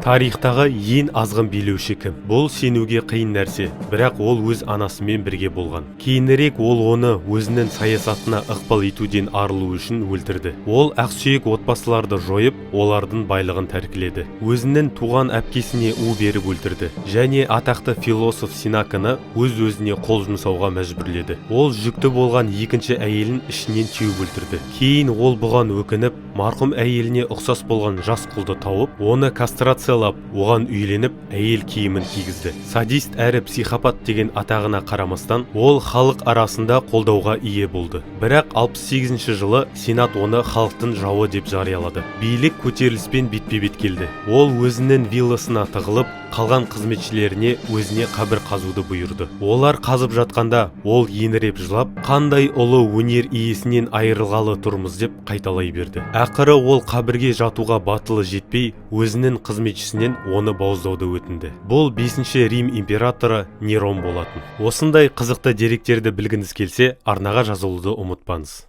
Тарихтағы ең азғын билеуші кім? Бұл сенуге қиын нәрсе, бірақ ол өз анасымен бірге болған. Кейінірек ол оны өзінің саясатына ықпал етуден арылу үшін өлтірді. Ол ақсүйек отбасыларды жойып, олардың байлығын тәркіледі. Өзінің туған әпкесіне у беріп өлтірді және атақты философ Сенеканы өз-өзіне қол жұмсауға мәжбүрледі. Ол жүкті болған екінші әйелін ішінен теуіп өлтірді. Кейін ол бұған өкініп, марқұм әйеліне ұқсас болған жас құлды тауып, оны кастрациялап, оған үйленіп, әйел киімін кигізді. Садист әрі психопат деген атағына қарамастан, ол халық арасында қолдауға ие болды. Бірақ 68 жылы сенат оны халықтың жауы деп жариялады. Билік көтеріліспен бетпе-бет келді. Ол өзінің вилласына тығылып, қалған қызметшілеріне өзіне қабір қазуды бұйырды. Олар қазып жатқанда, ол еңіреп жылап, «Қандай ұлы өнер иесінен айырылғалы тұрмыз» деп қайталай берді. Ақыры ол қабірге жатуға батылы жетпей, өзінің қызметшісінен оны бауыздауды өтінді. Бұл бесінші Рим императоры Нерон болатын. Осындай қызықты деректерді білгіңіз келсе, арнаға жазылуды ұмытпаңыз.